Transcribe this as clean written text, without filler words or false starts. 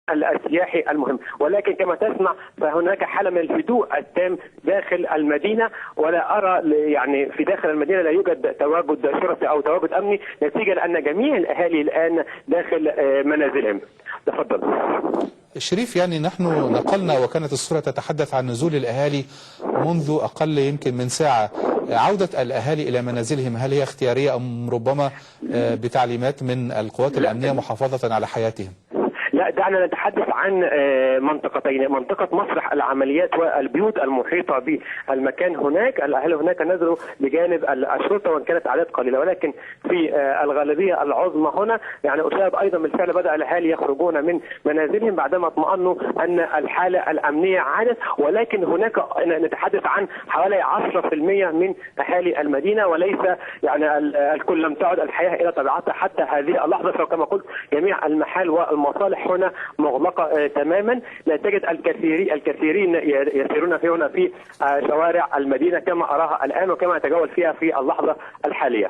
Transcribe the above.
السياحي المهم. ولكن كما تسمع فهناك حالة من الهدوء التام داخل المدينة، ولا أرى يعني في داخل المدينة لا يوجد تواجد شرطي أو تواجد أمني، نتيجة لأن جميع الأهالي الآن داخل منازلهم. تفضل شريف. يعني نحن نقلنا وكانت الصورة تتحدث عن نزول الأهالي منذ أقل يمكن من ساعة. عودة الأهالي إلى منازلهم هل هي اختيارية أم ربما بتعليمات من القوات الأمنية محافظة على حياتهم؟ لا، دعنا نتحدث عن منطقتين، منطقة مسرح العمليات والبيوت المحيطة بالمكان. هناك الأهالي هناك نزلوا بجانب الشرطة وإن كانت أعداد قليلة، ولكن في الغالبية العظمى هنا يعني أشاهد أيضا بالفعل بدأ الأهالي يخرجون من منازلهم بعدما اطمأنوا أن الحالة الأمنية عادت. ولكن هناك نتحدث عن حوالي 10% من أهالي المدينة، وليس يعني الكل، لم تعد الحياة إلى طبيعتها حتى هذه اللحظة. فكما قلت جميع المحال والمصالح هنا مغلقة تماما، لا تجد الكثيرين يسيرون في هنا في شوارع المدينة كما أراها الآن وكما أتجول فيها في اللحظة الحالية.